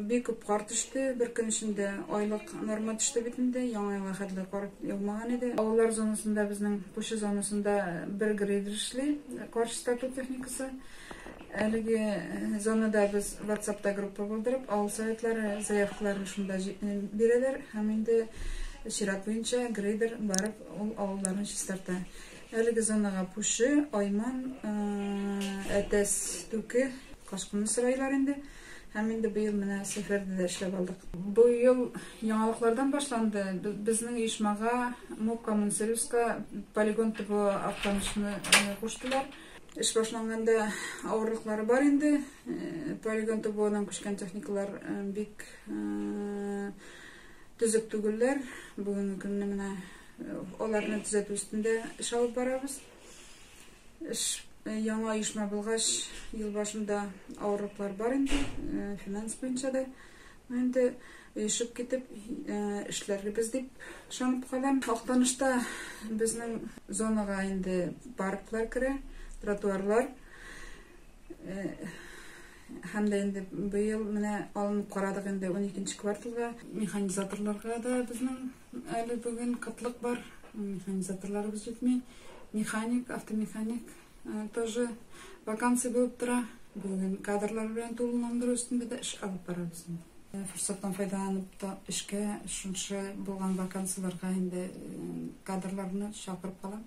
Бик күп кар төште, бер көн эчендә айлык норма төште бит инде, яңа елга хәтле кар яумаган иде. Авыллар зонасында безнең Пучы зонасында бер грейдер эшли, кар чистарту техникасы. Әлеге зонада без WhatsApp-та группа булдырып, авыл советлары заявкаларын шунда бирәләр һәм инде чират буенча грейдер барып ул авылларны чистарта. Әлеге зонага Пучы, Айман, Әтәс, Түке, Кашкынны сорыйлар инде. Һәм инде быел менә Сәфәрдә дә эшләп алдык. Бу ел яңалыклардан башланды. Безнең оешмага МУП Коммунсервиска полигон ТБО Актанышны куштылар. Эш башланганда авырлыклары бар инде. Полигон ТБОдан күчкән техникалар бик төзек түгелләр. Бүгенге көнне менә аларны төзәтү өстендә эш алып барабыз. Эш яңа оешма булгач, ел башында авырлыклар бар инде, финанс буенча да. Инде оешып китеп эшләрбез дип ышанып калам. Актанышта безнең зонага инде парклар керә, тротуарлар. Һәм дә инде быел менә алынып карадык инде 12 кварталга. Механизаторларга да безнең әле бүген кытлык бар. Механизаторларыбыз җитми. Механик, автомеханик тоже вакансия булып тора. Бүген кадрлар белән тулыландыру өстендә дә эш алып барабыз инде. Форсаттан файдаланып та эшкә шушы булган вакансияләргә инде кадрларны чакырып калам.